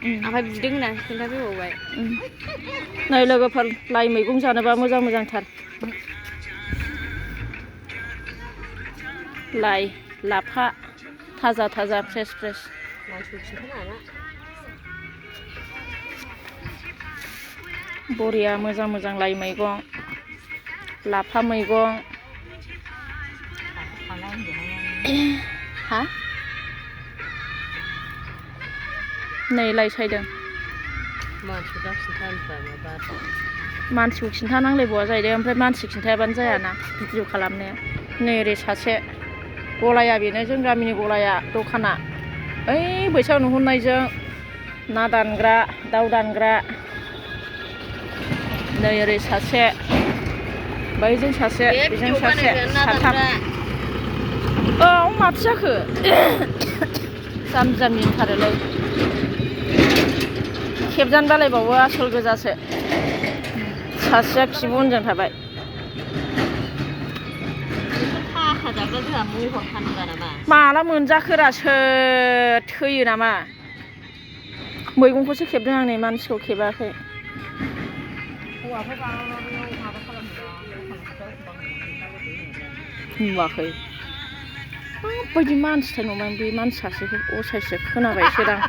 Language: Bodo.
ओमफ्राय बिदों होननानै खिन्थाफैबावबाय नै लोगोफोर लाइ मैगं जानोबा मोजांथार लाइ लाफा थाजा फ्रेस बरिया मोजां लाइ मैगं लाफा मैगं हा नै लाइ सायदों मानसिखौ खिन्थानांलायबावा जाहैदों ओमफ्राय मानसि खिन्थायाबानो जायाना भिडिअ खालामनाया नै ओरै सासे गलाया बेनो जों गामिनि गलाया दखाना ओइ बैसाग नुहुरनायजों ना दानग्रा दाउ दानग्रा नै ओरै सासे बैजों सासे बेजों सासे साथाम औ माथो जाखो जाम मिन्थारोलै खेबजानो बालायबावो आसल गोजासो सासेया खिबु उनजों थाबाय माला मोनजाखोरा सोर थैयो नामा मैगंखौसो खेबदों आं नै मानसिखौ खेबाखै नुवाखै माबायदि मानसिथाय नंबाय बे मानसि सासेखौ असाइससो खोनाबायसोदां